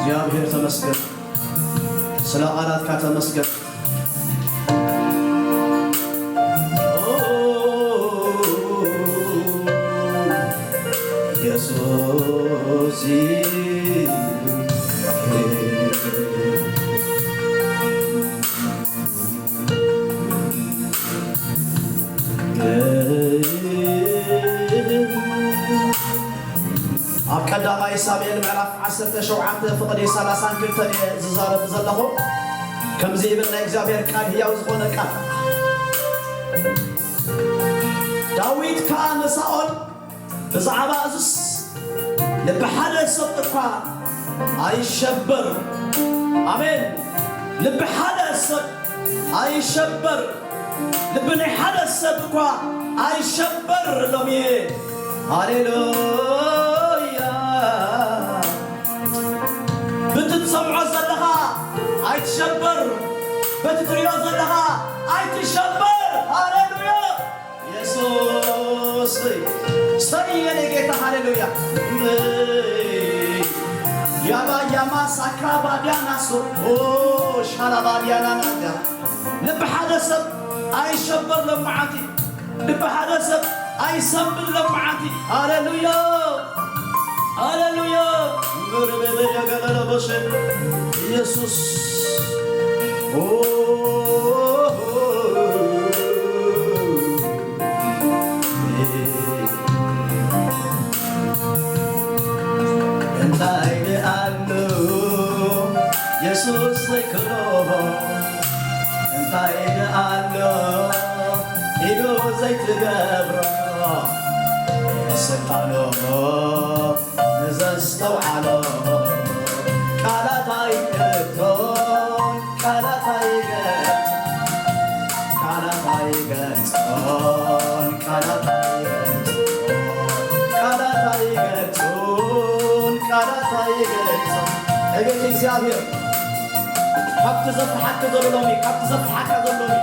እግዚኣብሔር ተመስገን፣ ስለ ቃላትካ ተመስገን። ኢየሱስ ኣብ ቀዳማይ ሳሙኤል ምዕራፍ ዓሰርተ ሸውዓተ ፍቕዲ ሰላሳን ክልተን እየ ዝዛረብ ዘለኹ። ከምዚ ይብል ናይ እግዚኣብሔር ቃል፣ ህያው ዝኾነ ቃል። ዳዊት ከኣ ንሳኦል ብዛዕባ እዝስ ልቢ ሓደ ሰብ እኳ ኣይሸበር። ኣሜን። ልቢ ሓደ ሰብ ኣይሸበር። ልቢ ናይ ሓደ ሰብ እኳ ኣይሸበር ሎሚ። ሃሌሉያ። በቲ ትሰምዖ ዘለኻ ኣይትሸበር። በቲ ትሪኦ ዘለኻ ኣይትሸበር። ሃሌሉያ። ኢየሱስ ሰይ የኔ ጌታ፣ ሃሌሉያ። ያባ ያማ ሳክራ ባዲያና ሶ ኦ ሻላ ባዲያና ናዳ። ልቢ ሓደ ሰብ ኣይሸበር ለመዓንቲ። ልቢ ሓደ ሰብ ኣይሰንብድ ለመዓንቲ። ሃሌሉያ፣ ሃሌሉያ። ምርምር የገለለ በሸ ኢየሱስ ኦ እንታይ ደኣሉ የሱስ ዘይክእሎ፣ እንታይ ደኣሎ ኢዱ ዘይትገብሮ፣ ስልጣኑ ንዘስተውዓሎ ቃላት ኣይከቶን፣ ቃላት ኣይገልጽ፣ ቃላት ኣይገልጾን፣ ቃላት ኣይገልጾን፣ ቃላት ኣይገልጾን፣ ቃላት ኣይገልጾን። ኣቤት እግዚኣብሔር፣ ካብቲ ዘፍርሓካ ዘሎ ሎሚ፣ ካብቲ ዘፍርሓካ ዘሎ ሎሚ።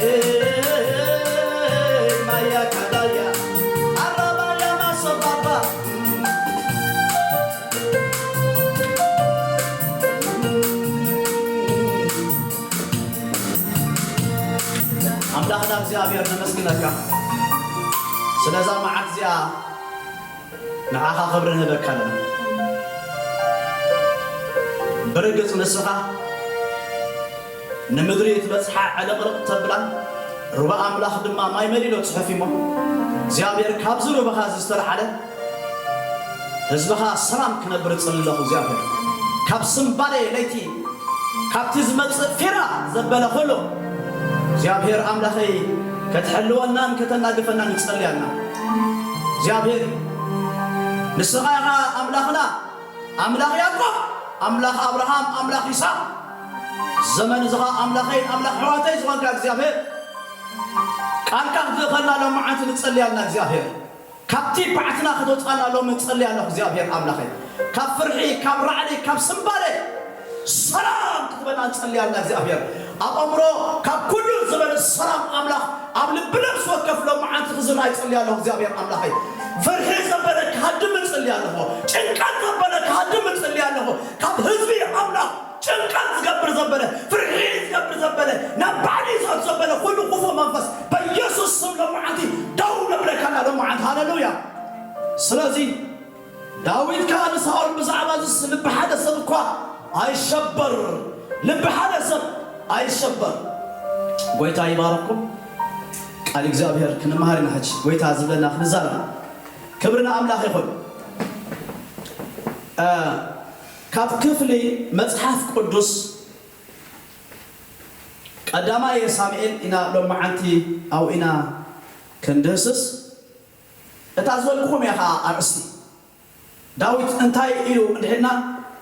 ኤ፣ ማያ ካዳያ፣ ኣራባያ ማሶባባ። ኣምላኽና እግዚኣብሔር ነመስግነካ ስለዛ መዓት እዚኣ፣ ንዓኻ ክብሪ ንህበካ ኣለና። ብርግጽ ንስኻ ንምድሪ ትበጽሓ ዕልቕልቕ ተብላ፣ ሩባ ኣምላኽ ድማ ማይ መሊኡ ጽሑፍ እሞ፣ እግዚኣብሔር ካብዚ ሩባኻ እዚ ዝተልዓለ ህዝብኻ ሰላም ክነብር እጽሊ ኣለኹ። እግዚኣብሔር ካብ ስምባሌ ለይቲ፣ ካብቲ ዝመጽእ ፊራ ዘበለ ኩሉ እግዚኣብሔር ኣምላኸይ ከተሕልወናን ከተናግፈናን ንጸልያና። እግዚኣብሔር ንስኻ ኢኻ ኣምላኽና፣ ኣምላኽ ያዕቆብ፣ ኣምላኽ ኣብርሃም፣ ኣምላኽ ይስሐቅ፣ ዘመን እዚ ኸኣ ኣምላኸይ ኣምላኽ ኣሕዋተይ ዝኾንካ እግዚኣብሔር፣ ቃልካ ክትልእኸልና ሎመዓንቲ ንጸልያልና እግዚኣብሔር። ካብቲ ባዕትና ከተውጽኣና ሎሚ ንጸልያለኹ እግዚኣብሔር ኣምላኸይ። ካብ ፍርሒ፣ ካብ ራዕዲ፣ ካብ ስምባሌ ሰላም ክትበና ንጸልያልና እግዚኣብሔር። ኣብ ኣእምሮ ካብ ኩሉ ዝበለ ሰላም ኣምላኽ ኣብ ልቢ ነፍሲ ወከፍ ሎመዓንቲ ክዝራይ ጸልያለኹ እግዚኣብሔር ኣምላኸይ። ፍርሒ ዘበለ ክሃድም እጸልይ ኣለኹ። ጭንቀት ዘበለ ክሃድም እጸልይ ኣለኹ። ካብ ህዝቢ ኣምላኽ ጭንቀት ዝገብር ዘበለ፣ ፍርሒ ዝገብር ዘበለ፣ ናብ ባዕዲ ዝኸድ ዘበለ ኩሉ ክፉእ መንፈስ በኢየሱስ ስም ሎመዓንቲ ደው ነብለካ ኢና ሎመዓንቲ። ሃሌሉያ። ስለዚ ዳዊት ከኣ ንሳኦል ብዛዕባ እዝስ ልቢ ሓደ ሰብ እኳ ኣይሸበር፣ ልቢ ሓደ ሰብ ኣይሸበር። ጎይታ ይባርኩም። ቃል እግዚኣብሔር ክንመሃር ኢና ሕጂ። ጎይታ ዝብለና ክንዛረብ። ክብሪ ንኣምላኽ ይኹን። እ፣ ካብ ክፍሊ መጽሓፍ ቅዱስ ቀዳማይ ሳሙኤል ኢና ሎመዓንቲ ኣብኡ ኢና ክንድህስስ። እታ ዝበልኩኹም እያ ኸዓ ኣርእስቲ። ዳዊት እንታይ ኢሉ እንድሕና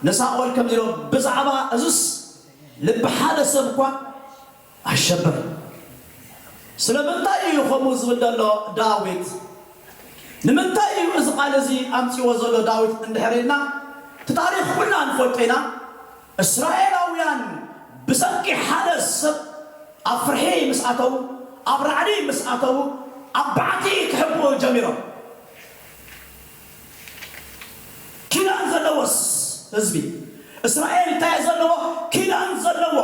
ንሳኦል ከምዚ ኢሎ፣ ብዛዕባ እዙስ ልቢ ሓደ ሰብ እኳ ኣይሸበር። ስለምንታይ እዩ ከምኡ ዝብል ዘሎ ዳዊት? ንምንታይ እዩ እዚ ቃል እዚ ኣምጺዎ ዘሎ ዳዊት እንድሕር ኢልና፣ እቲ ታሪኽ ኩልና ንፈልጦ ኢና። እስራኤላውያን ብሰንኪ ሓደ ሰብ ኣብ ፍርሒ ምስ ኣተዉ፣ ኣብ ራዕዲ ምስ ኣተዉ፣ ኣብ ባዕቲ ክሕብኡ ጀሚሮም። ኪዳን ዘለዎስ ህዝቢ፣ እስራኤል እንታይ ዘለዎ? ኪዳን ዘለዎ።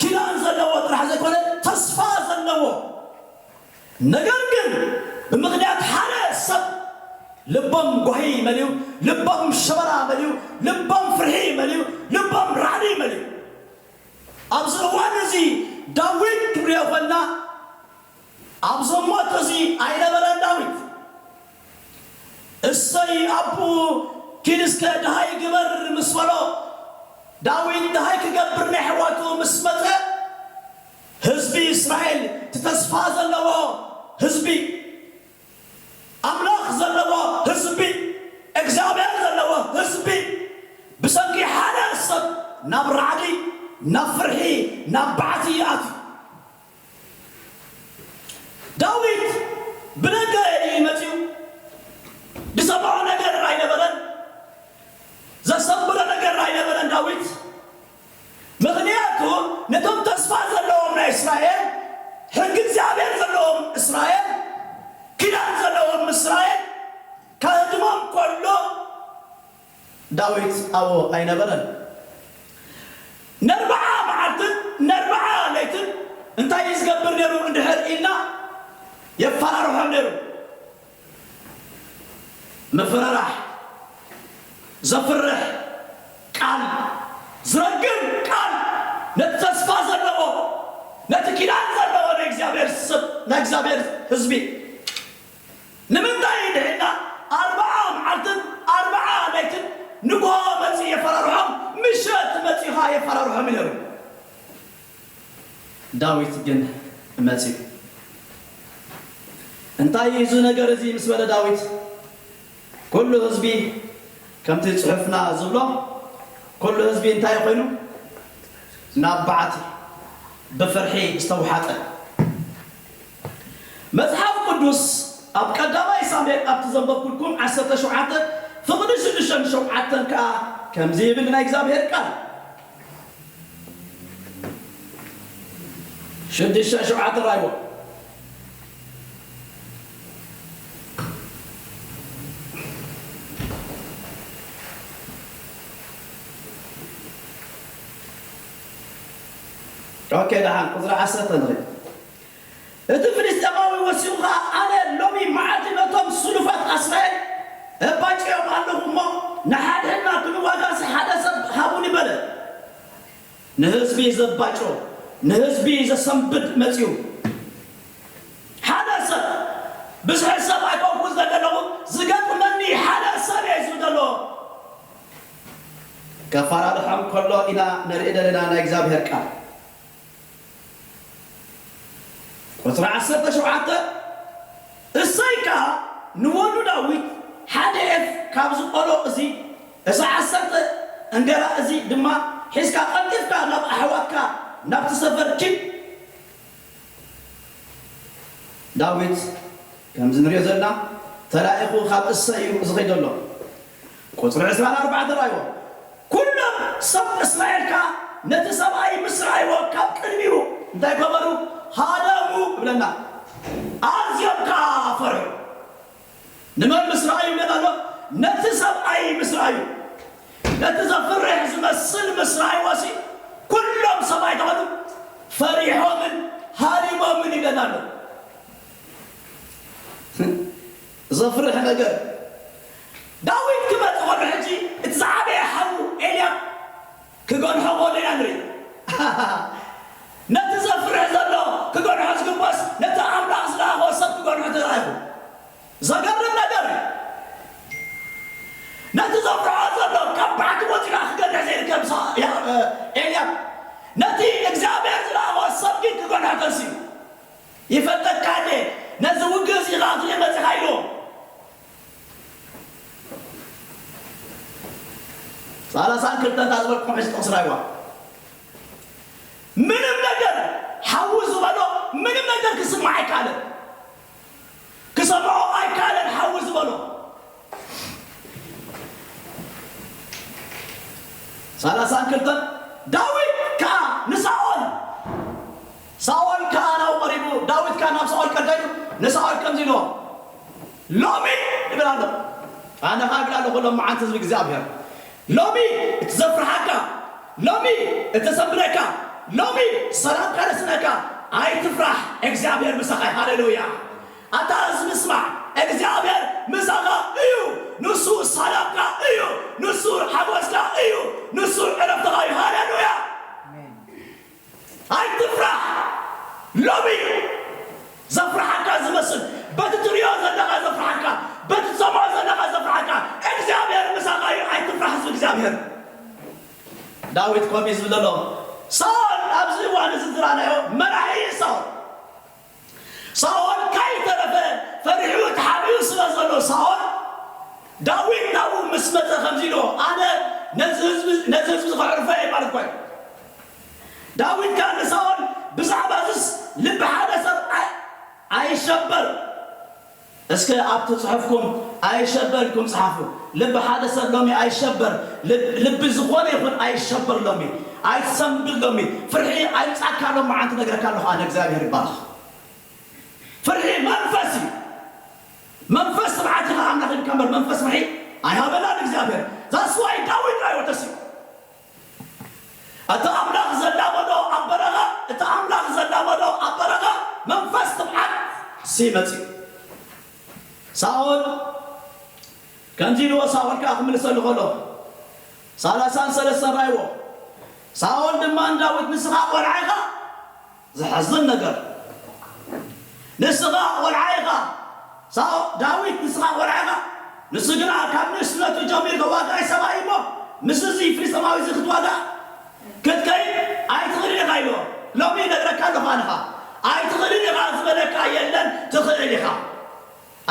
ኪዳን ዘለዎ ጥራሕ ዘይኮነ፣ ተስፋ ዘለዎ። ነገር ግን ብምኽንያት ሓደ ሰብ ልቦም ጓሂ መሊኡ፣ ልቦም ሸበላ መሊኡ፣ ልቦም ፍርሒ መሊኡ፣ ልቦም ራዕዲ መሊኡ። ኣብዚ እዋን እዚ ዳዊት ክንሪኦ ከለና፣ ኣብ ዘሞት እዚ ኣይነበረን ዳዊት። እሰይ ኣቦኡ፣ ኪድ እስከ ድሃይ ግበር ምስ በሎ፣ ዳዊት ድሃይ ክገብር ናይ ኣሕዋቱ ምስ መጸ፣ ህዝቢ እስራኤል፣ እቲ ተስፋ ዘለዎ ህዝቢ፣ ኣምላኽ ዘለዎ ህዝቢ፣ እግዚኣብሔር ዘለዎ ህዝቢ፣ ብሰንኪ ሓደ ሰብ ናብ ራዕዲ፣ ናብ ፍርሒ፣ ናብ ባዕቲ ይኣትዩ። ዳዊት ብደገ እዩ መጺኡ። ዝሰምዖ ነገር ኣይነበረን። ዘሰንብዶ ነገር ኣይነበረን ዳዊት። ምኽንያቱ ነቶም ተስፋ ዘለዎም ናይ እስራኤል፣ ሕጊ እግዚኣብሔር ዘለዎም እስራኤል፣ ኪዳን ዘለዎም እስራኤል ከህድሞም ከሎ ዳዊት ኣብኡ ኣይነበረን። ነርብዓ መዓልትን ነርብዓ ለይትን እንታይ እዩ ዝገብር ነይሩ እንድሕር ኢልና፣ የፈራርሖም ነይሩ። ምፍርራሕ፣ ዘፍርሕ ቃል፣ ዝረግም ቃል፣ ነቲ ተስፋ ዘለዎ፣ ነቲ ኪዳን ዘለዎ ናይ እግዚኣብሔር ሰብ፣ ናይ እግዚኣብሔር ህዝቢ። ንምንታይ ድሒና ኣርብዓ መዓልትን ኣርብዓ ለይትን ንግሆ መጺኡ የፈራርሖም፣ ምሸት መጺኡ ኸዓ የፈራርሖም እዩ ነይሩ። ዳዊት ግን መጺኡ። እንታይ እዩ እዚ ነገር እዚ ምስ በለ ዳዊት፣ ኩሉ ህዝቢ ከምቲ ጽሑፍና ዝብሎ፣ ኩሉ ህዝቢ እንታይ ኮይኑ? ናብ ባዕቲ ብፍርሒ ዝተውሓጠ። መጽሓፍ ቅዱስ ኣብ ቀዳማይ ሳሙኤል ኣብቲ ዘንበብኩልኩም ዓሰርተ ሸውዓተ ፍቕዲ ሽዱሽተን ሸውዓተን ከኣ ከምዚ ይብል ናይ እግዚኣብሔር ቃል። ሽዱሽተ ሸውዓተ ራይዎ። ኦኬ፣ ደሓን ቁጽሪ ዓሰርተ ንኺድ። እቲ ፍልስጤማዊ ወሲኹ ኸኣ፣ ኣነ ሎሚ መዓልቲ ነቶም ስሉፋት ኣስራኤል እባጭዮም ኣለኹ እሞ፣ ንሓድሕድና ክንዋጋእሲ ሓደ ሰብ ሃቡኒ በለ። ንህዝቢ ዘባጮ፣ ንህዝቢ ዘሰንብድ መጺኡ። ሓደ ሰብ፣ ብዙሕ ሰብ ኣይኮንኩን ዘለኹ፣ ዝገጥመኒ ሓደ ሰብ እየ ዝብሎ። ከፈራርሖም ከሎ ኢና ንርኢ ዘለና ናይ እግዚኣብሔር ቃል። ቁጽሪ ዓሰርተ ሸውዓተ፣ እሰይ ከኣ ንወዱ ዳዊት ሓደ ኤፍ ካብዚ ቆሎ እዚ፣ እዛ ዓሰርተ እንገራ እዚ ድማ ሒዝካ ቀልጢፍካ ናብ ኣሕዋትካ ናብቲ ሰፈር ኪድ። ዳዊት ከምዚ ንሪኦ ዘለና ተላኢኹ ካብ እሰይ እዩ ዝኸይድ ዘሎ። ቁጽሪ ዕስራን ኣርባዕተን ራእይዎ። ኩሎም ሰብ እስራኤል ከኣ ነቲ ሰብኣይ ምስ ረኣይዎ ካብ ቅድሚኡ እንታይ ገበሩ? ሃደሙ ይብለና። ኣዝዮም ከኣ ፈርሑ። ንመን ምስ ረኣዩ ይብለና ኣሎ? ነቲ ሰብኣይ ምስ ረኣዩ። ነቲ ዘፍርሕ ዝመስል ምስ ረኣይዎሲ ኩሎም ሰብኣይ ተኾኑ ፈሪሖምን ሃዲሞምን ይብለና ኣሎ። ዘፍርሕ ነገር። ዳዊት ክመጽእ ከሎ ሕጂ እቲ ዝዓበየ ሓዉ ኤልያብ ክገንሖ ከሎ ኢና ንርኢ። ነቲ ዘፍርሕ ዘሎ ክገንሖ ዝግበስ፣ ነቲ ኣምላኽ ዝለኣኾ ሰብ ክገንሖ ተራእዩ። ዘገርም ነገር እዩ። ነቲ ዘፍርሖ ዘሎ ካብ ባዕቲ ወጺኡ ክገንሕ ዘይርከብ ሳ-፣ ያ-፣ ኤልያብ፣ ነቲ እግዚኣብሔር ዝለኣኾ ሰብ ግን ክገንሖ ተንስዩ። ይፈልጠካ እንዴ? ነዚ ውግእ እዚ ኸኣ ትሪኦ መጺኻ ኢሉ። ሰላሳን ክልተን እታ ዝበልኩኹም ሕጂ ጥቕሲ ራይዋ። ምንም ነገር ሓዊ ዝበሎ ምንም ነገር ክስማዕ ኣይከኣለን። ክሰምዖ ኣይከኣለን ሓዊ ዝበሎ። ሰላሳን ክልተን ዳዊት ከኣ ንሳኦል፣ ሳኦል ከኣ ናብኡ ቀሪቡ፣ ዳዊት ከኣ ናብ ሳኦል ቀደዱ፣ ንሳኦል ከምዚ ኢልዎ፣ ሎሚ ይብል ኣሎ፣ ኣነ ኸኣ ይብል ኣለኹ፣ ሎም መዓልቲ ህዝቢ እግዚኣብሔር፣ ሎሚ እቲ ዘፍርሓካ፣ ሎሚ እቲ ዘሰንብደካ፣ ሎሚ ሰላምካ ዘስእነካ፣ ኣይትፍራሕ፣ እግዚኣብሔር ምሳኻ እዩ። ሃሌሉያ! ኣታ ህዝቢ ስማዕ፣ እግዚኣብሔር ምሳኻ እዩ። ንሱ ሰላምካ እዩ። ንሱ ሓጎስካ እዩ። ንሱ ዕረፍትኻ እዩ። ሃሌሉያ! ኣይትፍራሕ። ሎሚ ዘፍርሓካ ዝመስል፣ በቲ ትሪኦ ዘለኻ ዘፍርሓካ፣ በቲ ትሰምዖ ዘለኻ ዘፍርሓካ፣ እግዚኣብሔር ምሳኻ እዩ። ኣይትፍራሕ ህዝቢ እግዚኣብሔር። ዳዊት ከምኡ እዩ ዝብል ዘሎ። ሳኦል ኣብዚ እዋን እዚ ዝረኣናዮ መራሒ እዩ ሳኦል። ሳኦል ካይተረፈ ፈሪሑ ተሓቢኡ ስለ ዘሎ ሳኦል ዳዊት ናብኡ ምስ መጸ ከምዚ ኢልዎ፣ ኣነ ነዚ ህዝቢ ነዚ ህዝቢ እዚ ከዕርፎ እየ ማለት ኮይኑ። ዳዊት ከኣ ንሳኦል ብዛዕባ እዝስ ልቢ ሓደ ሰብ ኣይ ኣይሸበር። እስከ ኣብቲ ጽሑፍኩም ኣይሸበር ኢልኩም ጸሓፉ። ልቢ ሓደ ሰብ ሎሚ ኣይሸበር። ልብ- ልቢ ዝኾነ ይኹን ኣይሸበር ሎሚ። ኣይትሰንብድ ሎሚ። ፍርሒ ኣይምጻካ ሎሚ መዓንቲ ነግረካ ኣለኹ ኣነ እግዚኣብሔር ይባረኽ። ፍርሒ መንፈስ እዩ። መንፈስ ትብዓት ኢኻ ኣምላኽ ኢልካ እምበር መንፈስ ፍርሒ ኣይሃበናን እግዚኣብሔር። That's why ዳዊት ራእዩ ተስዩ። እቲ ኣምላኽ ዘላመዶ ኣብ በረኻ፣ እቲ ኣምላኽ ዘላመዶ ኣብ በረኻ መንፈስ ትብዓት ሲመጽ እዩ። ሳኦል ከምዚ ኢልዎ፣ ሳኦል ከኣ ክምልሰሉ ከሎ ሰላሳን ሰለስተን ራእይዎ። ሳኦል ድማ ንዳዊት ንስኻ ቆልዓ ኢኻ። ዘሕዝን ነገር። ንስኻ ቆልዓ ኢኻ። ሳኦ ዳዊት ንስኻ ቆልዓ ኢኻ። ንሱ ግና ካብ ንእስነቱ ጀሚሩ ተዋጋኢ ሰብኣይ እሞ ምስ እዚ ፍልስጤማዊ እዚ ክትዋጋእ ክትከይድ ኣይትኽእልን ኢኻ ኢልዎ። ሎሚ ይነግረካ ኣለኹ ኣነኻ ኣይትኽእልን ኢኻ ዝበለካ የለን፣ ትኽእል ኢኻ።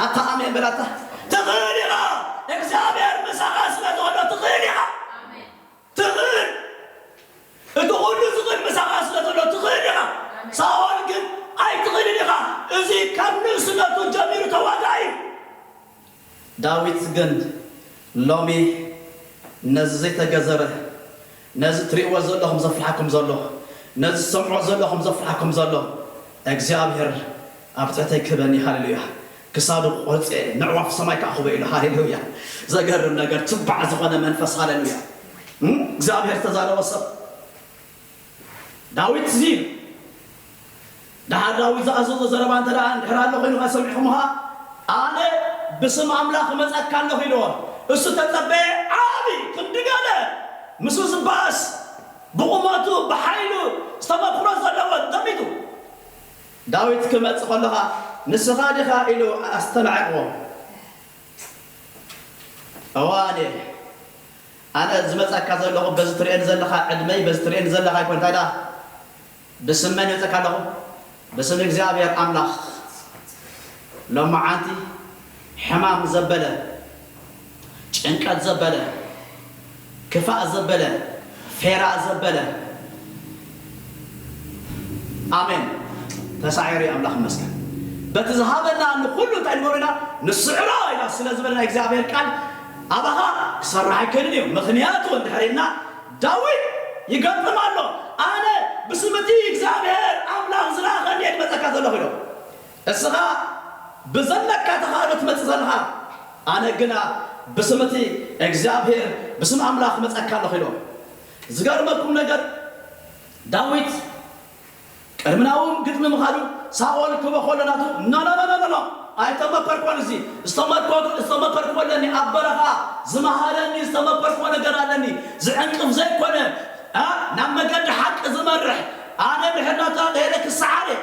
ኣታ ኣሜን በላታ። ትኽእል ኢኻ። እግዚኣብሔር ምሳኻ ስለ ዘሎ ትኽእል ኢኻ። ትኽእል። እቲ ኩሉ ዝኽእል ምሳኻ ስለ ዘሎ ትኽእል ኢኻ። ሳኦል ግን ኣይትኽእልን ኢኻ። እዚ ካብ ንእስነቱ ጀሚሩ ተዋጋኢ እዩ። ዳዊት ግን ሎሚ ነዚ ዘይተገዘረ፣ ነዚ ትርእይዎ ዘለኹም ዘፍርሓኩም ዘሎ፣ ነዚ ትሰምዖ ዘለኹም ዘፍርሓኩም ዘሎ እግዚኣብሔር ኣብ ትሕተይ ክህበኒ፣ ሃሌሉያ፣ ክሳዱ ቆርጼ ንዕዋፍ ሰማይ ክኣኽቦ ኢሉ፣ ሃሌሉያ። ዘገርም ነገር፣ ትባዕ ዝኾነ መንፈስ፣ ሃሌሉያ። እም? እግዚኣብሔር ዝተዛረቦ ሰብ ዳዊት እዚ እዩ። ደሓር ዳዊት ዝኣዘዞ ዘረባ እንተ ደኣ እንድሕር ኣሎ ኮይኑ ከ ሰሚዕኹም ኸኣ፣ ኣነ ብስም ኣምላኽ እመጸካ ኣለኹ ኢልዎ። እሱ ተጸበየ ዓቢ ክንዲ ገለ ምስኡ ዝበኣስ ብቑመቱ ብሓይሉ ዝተመክሮ ዘለዎ ተሚቱ። ዳዊት ክመጽእ ከሎ ኸኣ ንስኻ ዲኻ ኢሉ ኣስተናዒቕዎ። እዋኔ ኣነ ዝመጸካ ዘለኹ በዚ ትርእየኒ ዘለኻ ዕድመይ በዚ ትርእየኒ ዘለኻ ኣይኮን እንታይ ደኣ ብስም መን ይመጸካ ኣለኹ? ብስም እግዚኣብሔር ኣምላኽ። ሎማዓንቲ ሕማም ዘበለ፣ ጭንቀት ዘበለ፣ ክፋእ ዘበለ፣ ፌራ ዘበለ፣ ኣሜን፣ ተሳዒሩ እዩ። ኣምላኽ ይመስገን። በቲ ዝሃበና ንኹሉ እንታይ ንበሎ ኢና? ንስዕሮ ኢና ስለ ዝበለ ናይ እግዚኣብሔር ቃል ኣባኻ ክሰርሕ ኣይክእልን እዩ። ምኽንያቱ እንድሕር ኢልና ዳዊት ይገጥም ኣሎ። ኣነ ብስም እቲ እግዚኣብሔር ኣምላኽ ዝለኣኸኒ እየ ዝመጸካ ዘለኹ ኢሎ። እስኻ ብዘለካ ተኻእሎ ትመጽእ ዘለኻ፣ ኣነ ግና ብስም እቲ እግዚኣብሔር ብስም ኣምላኽ መጸካ ኣለኹ ኢሎ። ዝገርመኩም ነገር ዳዊት ቅድሚ ናብኡ ግጥሚ ምኻዱ ሳኦል ክቦ ከሎ ናቱ፣ ኖ፣ ኖ፣ ኖ፣ ኖ፣ ኖ፣ ኖ፣ ኣይተመከርኮን። እዚ ዝተመከርኮ-፣ ዝተመከርኮ ኣለኒ፣ ኣብ በረኻ ዝመሃረኒ ዝተመከርኮ ነገር ኣለኒ፣ ዝዕንቅፍ ዘይኮነ፣ ኣ፣ ናብ መገዲ ሓቂ ዝመርሕ፣ ኣነ ድሕር ናታ ከይደ ክሰዓር እየ።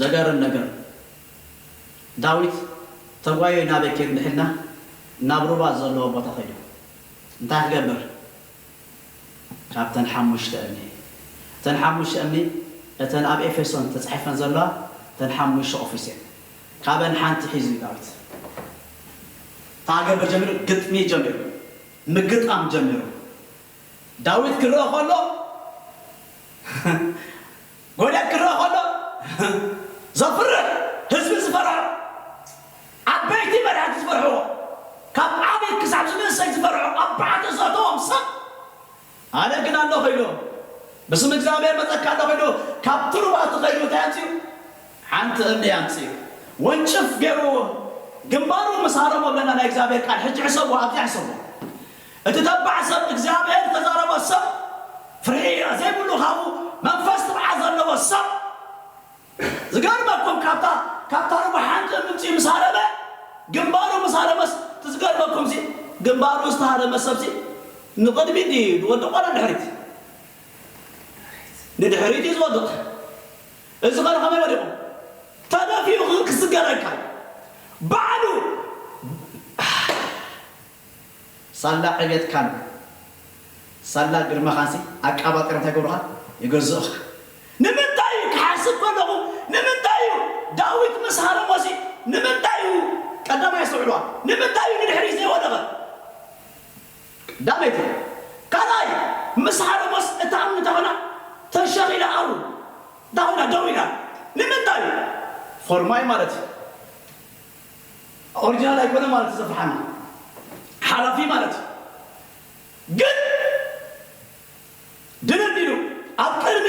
ዘገርም ነገር፣ ዳዊት ተጓዩ ናበይ ከይዱ ድሕልና ናብ ሩባ ዘለዎ ቦታ ከይዱ እንታይ ክገብር? ካብተን ሓሙሽተ እምኒ። እተን ሓሙሽተ እምኒ፣ እተን ኣብ ኤፌሶን ተጻሒፈን ዘለዋ፣ እተን ሓሙሽተ ኦፊስ እየን። ካብን ሓንቲ ሒዙ እዩ ዳዊት። እንታይ ክገብር ጀሚሩ? ግጥሚ ጀሚሩ። ምግጣም ጀሚሩ። ዳዊት ክረአ ከሎ፣ ጎልያድ ክረአ ከሎ፣ ዘፍርሕ ህዝቢ ዝፈርሖ፣ ዓበይቲ መራሕቲ ዝፈርሕዎ፣ ካብ ዓቢ ክሳብ ዝንእሰይ ዝፈርሖ፣ ኣብ ባሕቲ ዘእተዎም ሰብ፣ ኣነ ግን ኣለኹ ኢሉ፣ ብስም እግዚኣብሔር መጸካ ኣለኹ ኢሉ፣ ካብቲ ሩባ እቲ ኸይዱ እንታይ ኣምጺኡ? ሓንቲ እምኒ ኣምጺኡ። ወንጭፍ ገይሩ ግንባሩ ምስ ሃረሞ ብለና ናይ እግዚኣብሔር ቃል። ሕጂ ሕሰብዎ፣ ኣብዚኣ ሕሰብዎ። እቲ ተባዕ ሰብ እግዚኣብሔር ዝተዛረቦ ሰብ ፍርሒ ዘይብሉ ካብኡ መንፈስ ትብዓት ዘለዎ ሰብ ዝገርመኩም ካብታ ካብታ ሩባ ሓንቲ እምንፂ ምስ ሃረመ ግንባሩ ምስ ሃረመስ እቲ ዝገርመኩም ሲ ግንባሩ ዝተሃረመ ሰብ ሲ ንቕድሚት ድዩ ዝወድቕ ዋላ ንድሕሪት? ንድሕሪት እዩ ዝወድቕ። እዚ ኸ ከመይ ወዲቑ? ተደፊኡ ክስገረካ እዩ። ባዕሉ ሳላ ዕቤትካን ሳላ ግርማኻንሲ ኣቃባጢሮም እንታይ ገብሩኻ? ይገዝኡኻ። ንምንታይ እዩ ክሓስብ ከለኹ ንምንታይ እዩ ዳዊት ምስ ሃረሞሲ ንምንታይ እዩ ቀዳማይ ኣስተውዕልዋ ንምንታይ እዩ ንድሕሪት ዘይወደቐ? ቀዳመይቲ ካልኣይ ምስ ሃረሞስ እታ እምኒ እንታይ ኮይና ተሸኺላ ኣሩ እንታይ ኮይና ደው ኢላ ንምንታይ እዩ ፎርማይ ማለት እዩ ኦሪጂናል ኣይኮነ ማለት እዩ ዘፍርሓና ሓላፊ ማለት እዩ ግን ድንን ኢሉ ኣብ ቅድሚ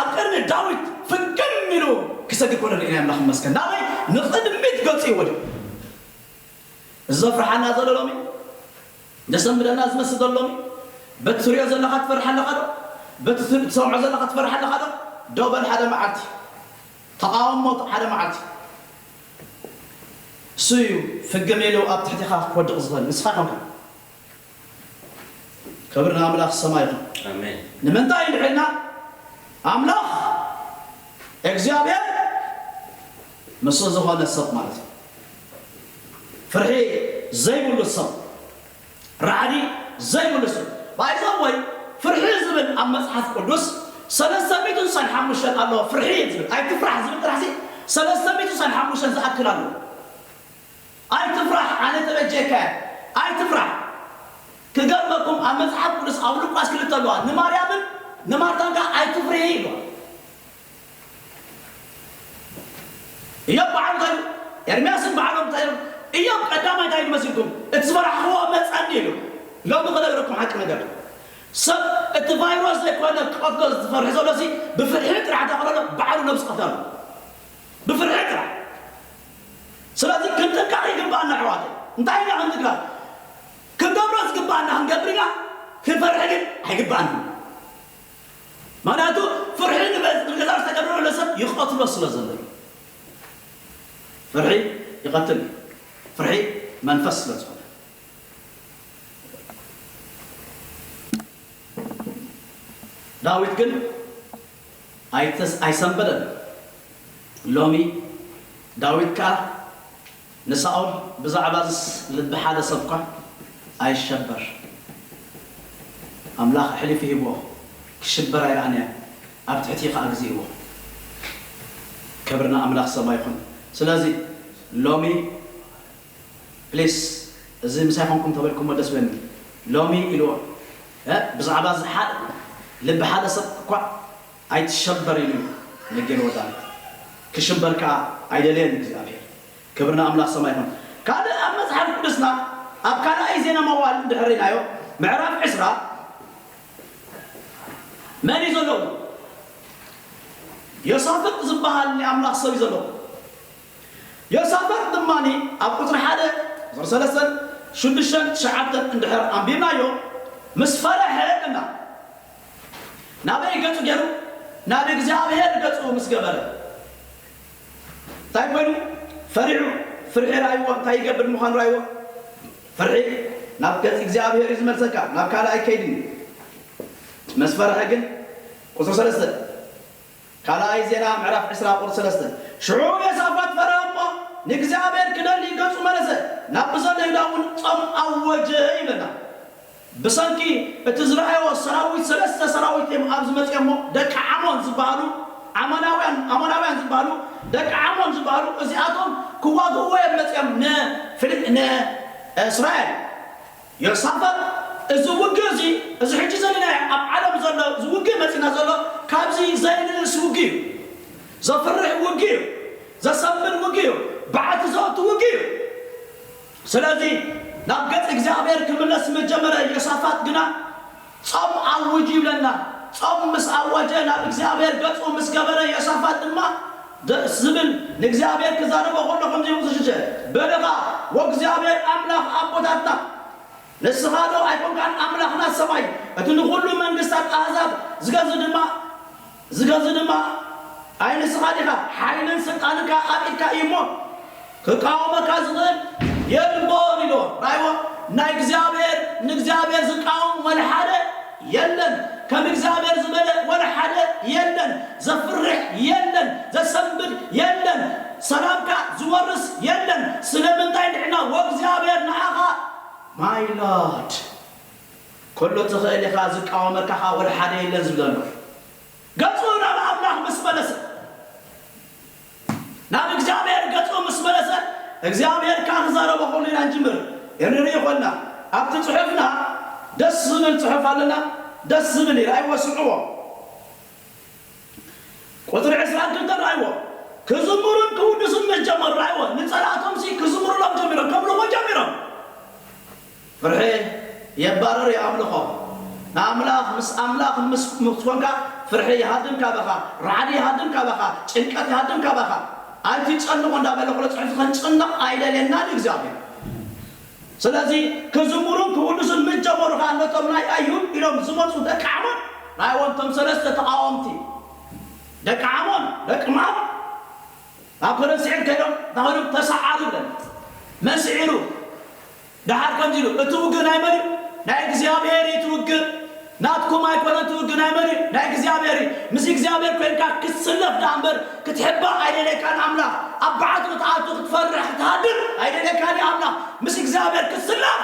ኣብ ቅድሚ ዳዊት ፍግም ኢሉ ክሰግድ ኮነ ርኢና ኣምላኽ ይመስገን ናበይ ንቕድሚት ገጹ ይወድቅ እዚ ዘፍርሓና ዘሎ ሎሚ ዘሰንብደና ዝመስል ዘሎ ሎሚ በቲ ትሪኦ ዘለኻ ትፈርሕ ኣለኻ ዶ በቲ ትሰምዖ ዘለኻ ትፈርሕ ኣለኻ ዶ ደው በል ሓደ መዓልቲ ተቓወሞ ሓደ መዓልቲ እሱ እዩ ፍግም ኢሉ ኣብ ትሕቲኻ ክወድቕ ዝኽእል ንስኻ ኮንካ ክብሪ ንኣምላኽ ሰማይ ይኹን ኣሜን ንምንታይ እንድሕልና ኣምላኽ እግዚኣብሔር ምስ ዝኾነ ሰብ ማለት እዩ ፍርሒ ዘይብሉ ሰብ ራዕዲ ዘይብሉ ሰብ ባይዘወይ ፍርሒ ዝብል ኣብ መፅሓፍ ቅዱስ ሰለስተ ሚእትን ሓሙሽተን ኣለዎ ፍርሒ ዝብል ኣይትፍራሕ ዝብል ጥራሕ ሰለስተ ሚእትን ሓሙሽተን ዝኣክል ኣለዎ ኣይትፍራሕ ኣነ ተበጀካ ኣይትፍራሕ ክገርመኩም ኣብ መፅሓፍ ቅዱስ ኣብ ሉቃስ ክልተ ኣለዋ ንማርያምን ንማርታን ከዓ ኣይትፍርሂ ኢልዋ እዮብ በዓሉ እንታይ ኤርምያስን በዓሎም እንታይ እዮብ ቀዳማይ እንታይ ይመስልኩም እቲ ዝፈራሕክዎ መፀኒ ኢሉ ሎሚ ክነግረኩም ሓቂ ነገር ሰብ እቲ ቫይረስ ዘይኮነ ክቐትሎ ዝፈርሒ ዘሎ ብፍርሒ ጥራሕ ተኸለሎ በዓሉ ነብሱ ቀተሉ ብፍርሒ ጥራሕ ስለዚ ክንጥንቀቕ ይግባኣና ኣሕዋተይ እንታይ ኢና ክንጥንቀቕ ክንገብሮ ዝግባኣና ክንገብር ኢና ክንፈርሒ ግን ኣይግባኣና ምክንያቱ ፍርሒ ንገዛ ዝተገብረ ዘሎ ሰብ ይቐትሎ ስለ ዘሎ እዩ ፍርሒ ይቐትል እዩ ፍርሒ መንፈስ ስለ ዝኾነ ዳዊት ግን ኣይሰንበደን። ሎሚ ዳዊት ከኣ ንሳኦል ብዛዕባ እዝስ ልቢ ሓደ ሰብ እኳ ኣይሸበር፣ ኣምላኽ ኣሕሊፉ ሂብዎ፣ ክሽበር ኣይረኣንያን፣ ኣብ ትሕቲ ከኣ ግዜ ሂብዎ። ክብሪ ንኣምላኽ ሰማይ ይኹን። ስለዚ ሎሚ ፕሊስ እዚ ምሳይ ኮንኩም ተበልኩሞ ደስ በኒ ሎሚ ኢልዎ እ ብዛዕባ እዚ ሓደ ልቢ ሓደ ሰብ እኳ ኣይትሸበር ኢሉ ነጊርዎ ዳዊት። ክሽበር ከኣ ኣይደለየን እግዚኣብሔር። ክብሪ ንኣምላኽ ሰማይ ይኹን። ካልእ ኣብ መጽሓፍ ቅዱስና ኣብ ካልኣይ ዜና መዋዕል እንድሕር ኢናዮ ምዕራፍ ዕስራ መን እዩ ዘለዎ? ዮሳፍጥ ዝበሃል ናይ ኣምላኽ ሰብ እዩ ዘለዎ። ዮሳፍጥ ድማ ኣብ ቁፅሪ ሓደ ቁፅሪ ሰለስተን ሽዱሽተን ትሽዓተን እንድሕር ኣንቢብናዮ ምስ ፈረሐ እና ናበይ ገፁ ገይሩ ናብ እግዚኣብሔር ገፁ ምስ ገበረ እንታይ ኮይኑ ፈሪሑ ፍርሒ ራይዎ እንታይ ይገብር ምዃኑ ራይዎ ፍርሒ ናብ ገፅ እግዚኣብሔር እዩ ዝመልሰካ ናብ ካልእ ኣይከይድን እዩ መስ ፈርሐ ግን ቁፅሪ ሰለስተ ካልኣይ ዜና ምዕራፍ ዕስራ ቁፅሪ ሰለስተ ሽዑ ዮሳፋት ፈርሀ እሞ ንእግዚኣብሔር ክደሊ ገፁ መለሰ ናብ ብዘሎ ይሁዳ እውን ፆም ኣወጀ ይብለና ብሰንኪ እቲ ዝረኣዮ ሰራዊት ሰለስተ ሰራዊት እዮም ኣብዚ መፅኦሞ ደቂ ዓሞን ዝበሃሉ ዓሞናውያን ኣሞናውያን ዝበሃሉ ደቂ ዓሞን ዝበሃሉ እዚኣቶም ክዋግእዎ እዮም መፅኦም ንእስራኤል ዮሳፋጥ እዚ ውግእ እዚ እዚ ሕጂ ዘለናዮ ኣብ ዓለም ዘሎ እዚ ውግእ መፂና ዘሎ ካብዚ ዘይንእስ ውግእ እዩ ዘፍርሕ ውግእ እዩ ዘሰንብድ ውግእ እዩ በዓቲ ዘወቱ ውግእ እዩ ስለዚ ናብ ገፅ እግዚኣብሔር ክምለስ መጀመረ ዮሳፋጥ ግና ፆም ኣውጅ ይብለና ፆም ምስ ኣወጀ ናብ እግዚኣብሔር ገፁ ምስ ገበረ ዮሳፋጥ ድማ ደስ ዝብል ንእግዚኣብሔር ክዛረቦ ከሎ ከምዚ ይብሉ ሽሸ በልኻ ወእግዚኣብሔር ኣምላኽ ኣቦታትና ንስኻ ዶ ኣይኮንካን ኣምላኽ ናይ ሰማይ፣ እቲ ንኹሉ መንግስታት ኣህዛብ ዝገዝእ ድማ፣ ዝገዝእ ድማ ኣይ ንስኻ ዲኻ? ሓይልን ስልጣንካ ኣብ ኢድካ እዩ እሞ፣ ክቃወመካ ዝኽእል የልቦን ኢልዎ። ራእይዎ፣ ናይ እግዚኣብሔር፣ ንእግዚኣብሔር ዝቃወም ወላ ሓደ የለን። ከም እግዚኣብሔር ዝበለ ወላ ሓደ የለን። ዘፍርሕ የለን። ዘሰንብድ የለን። ሰላምካ ዝወርስ የለን። ስለምንታይ ንሕና ወእግዚኣብሔር ንዓኻ፣ ማይ ሎርድ፣ ኩሉ ትኽእል ኢኻ፣ ዝቃወመካ ኸኣ ወላ ሓደ የለን ዝብል ዘሎ። ገጹ ናብ ኣምላኽ ምስ መለሰ፣ ናብ እግዚኣብሔር ገጹ ምስ መለሰ፣ እግዚኣብሔር ከኣ ክዛረቦ ከሎ ኢና ንጅምር። ንርኢ ኾንና፣ ኣብቲ ጽሑፍና ደስ ዝብል ጽሑፍ ኣለና። ደስ ዝብል እዩ። ራእይዎ፣ ስምዕዎ። ቁጽሪ ዕስራን ክልተን ራእይዎ። ክዝምሩን ክውድሱን ምስ ጀመሩ ራእይዎ። ንጸላእቶምሲ ክዝምሩሎም ጀሚሮም፣ ከምልኹ ጀሚሮም። ፍርሒ የባርር እዩ ኣምልኾ። ንኣምላኽ፣ ምስ ኣምላኽ ምስ ምስ ኮንካ፣ ፍርሒ ይሃድም ካባኻ፣ ራዕዲ ይሃድም ካባኻ፣ ጭንቀት ይሃድም ካባኻ። ኣይትጨንቑ እንዳበለ ኩሎ ጽሑፍ፣ ከንጭነቕ ኣይደልየናን እዩ እግዚኣብሔር። ስለዚ ክዝምሩን ክውድሱን ምስ ጀመሩ ኸኣ፣ ነቶም ናይ ኣይሁድ ኢሎም ዝመጹ ደቂ ዓሞን፣ ራእይዎ፣ እቶም ሰለስተ ተቓወምቲ ደቂ ዓሞን፣ ደቂ ሞዓብ፣ ናብ ከነን ስዒር ከይዶም፣ እንታይ ኮይኖም? ተሰዓሩ ይብለና። መን ስዒሩ? ደሓር ከምዚ ኢሉ፣ "እቲ ውግእ ናይ መን እዩ? ናይ እግዚኣብሔር እዩ እቲ ውግእ። ናትኩም ኣይኮነን እቲ ውግእ፣ ናይ መን እዩ? ናይ እግዚኣብሔር እዩ። ምስ እግዚኣብሔር ኮይንካ ክትስለፍ ደኣ እምበር፣ ክትሕባእ ኣይደልየካን ኣምላኽ። ኣብ በዓቲ ክትኣቱ፣ ክትፈርሕ፣ ክትሃድር ኣይደልየካን እዩ ኣምላኽ። ምስ እግዚኣብሔር ክትስለፍ